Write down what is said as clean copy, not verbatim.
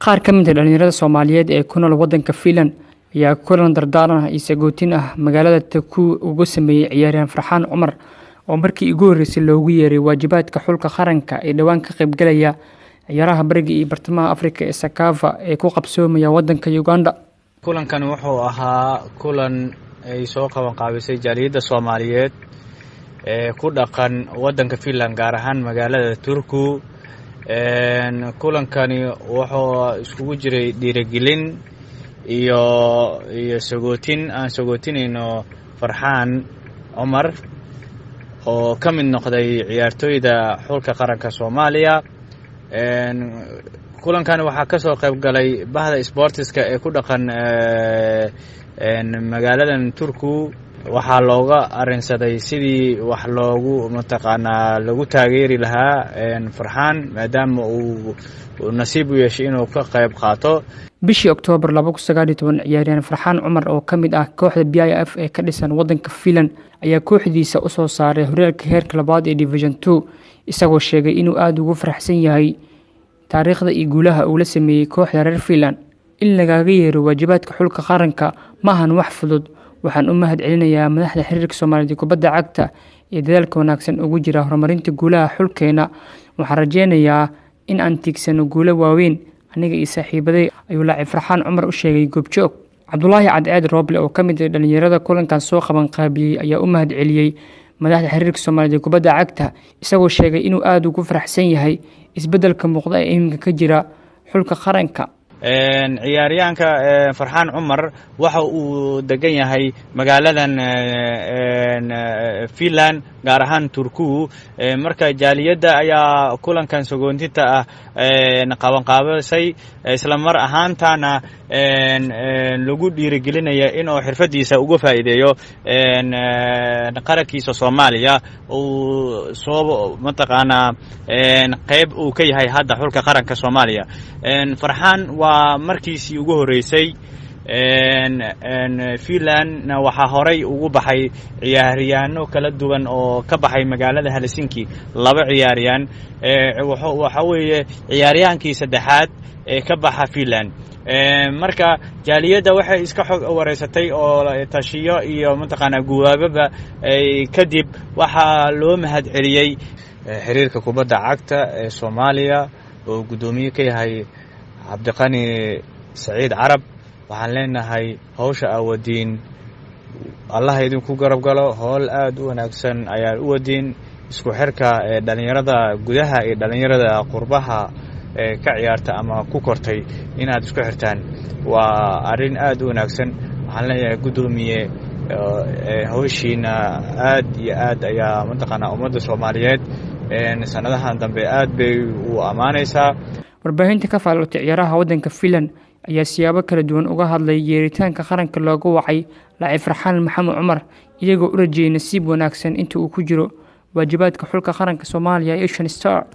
Qaar ka mid ah dhalinyarada Soomaaliyeed ee ku nool waddanka Finland ayaa kulan dardaaran ah iyo sagootin ah magaalada Turku uga sameeyay ciyaaryahan Farxaan Cumar, oo markii ugu horeysay loogu yeeray waajibaadka xulka qaranka ee dhowaan ka qaybgalaya ciyaaraha Bariga iyo Bartamaha Afrika ee CECAFA ee ku qabsoomaya waddanka Uganda. Kulankan wuxuu ahaa kulan ay soo qaban qaabisay jaaliyadda Soomaaliyeed ee ku dhaqan waddanka Finland, gaar ahaan magaalada Turku. Kulankani wuxuu iskugu jiray dhiirigelin iyo sagootin aan sagootinayno Farxaan Cumar, oo ka mid noqday ciyaartooyda xulka qaranka Soomaaliya. Kulankani waxaa ka soo qayb galay bahda sportiska ee ku dhaqan magaaladan Turku. Waxaa looga arrinsaday sidii wax loogu mataqaanaa lagu taageeri lahaa Farxaan, maadaama uu nasiib u yeeshay inuu ka qayb qaato. Bishii Oktoobar 2019, ciyaaryahan Farxaan Cumar oo ka mid ah kooxda BIF ee ka dhisan waddanka Finland ayaa kooxdiisa u soo saaray horyaalka heerka labaad ee Division 2, isagoo sheegay inuu aada ugu faraxsan yahay taariikhda iyo guulaha uu la sameeyey kooxda reer Finland. "In lagaaga yeero waajibaadka xulka qaranka ma ahan wax fudud. Waxaan u mahad celinayaa madaxda xiriirka Soomaaliyeed ee kubadda cagta ee dadaalka wanaagsan ugu jira horumarinta guulaha xulkeena. Waxaan rajeynayaa in aan tiigsano guulo waaweyn aniga iyo saaxiibaday," ayuu laacib Farxaan Cumar u sheegay Goobjoog. Cabdulaahi Cadceed Rooble, oo ka mid ah dhalinyarada kulankan soo qaban qaabiyey, ayaa u mahad celiyey madaxda xiriirka Soomaaliyeed ee kubadda cagta, isagoo sheegay inuu aada ugu faraxsan yahay isbeddelka muuqda ee iminka ka jira xulka qaranka. Ciyaaryahanka Farxaan Cumar waxa uu degan yahay magaaladan Finland, gaar ahaan Turku. Marka jaaliyadda ayaa kulankan sagoontinta ah qabanqaabisay, isla mar ahaantana lagu dhiirigelinaya inuu xirfadiisa uga faa'iideeyo qarankiisa Soomaaliya, uu soo mataqaanaa qayb uu ka yahay hadda xulka qaranka Soomaaliya. Farxaan waa markiisii ugu horreysay. Finlandna waxaa horay ugu baxay ciyaaryahanno kala duwan oo ka baxay magaalada Helsinki, laba ciyaaryahan. Waxa weeye ciyaaryahankii saddexaad ee ka baxa Finland. Marka jaaliyadda waxay iska xog wareysatay oo tashiyo iyo mataqaanaa guwaababa kadib, waxaa loo mahad celiyey xiriirka kubadda cagta ee Soomaaliya oo guddoomiye ka yahay Cabdiqani Saciid Carab. Waxaan leenahay, hawsha aa wadiin Allaha idinku garab galo. Howl aad u wanaagsan ayaa u wadiin, isku xirka ee dhallinyarada gudaha iyo dhallinyarada qurbaha ee ka ciyaarta ama ku kortay inaad isku xirtaan waa arrin aad u wanaagsan. Waxaan leeyahay, guddoomiye, hawshiina aad iyo aad ayaa mataqaanaa ummadda Soomaaliyeed sanadahan dambe aad bay u ammaanaysaa. Warbaahinta ka faallotay ciyaaraha waddanka Finland ayaa siyaabo kala duwan uga hadlay yeeritaanka qaranka loogu wacay laacib Farxaan Maxamed Cumar, iyagoo u rajeeyay nasiib wanaagsan inta uu ku jiro waajibaadka xulka qaranka Soomaaliya ee Asian Star.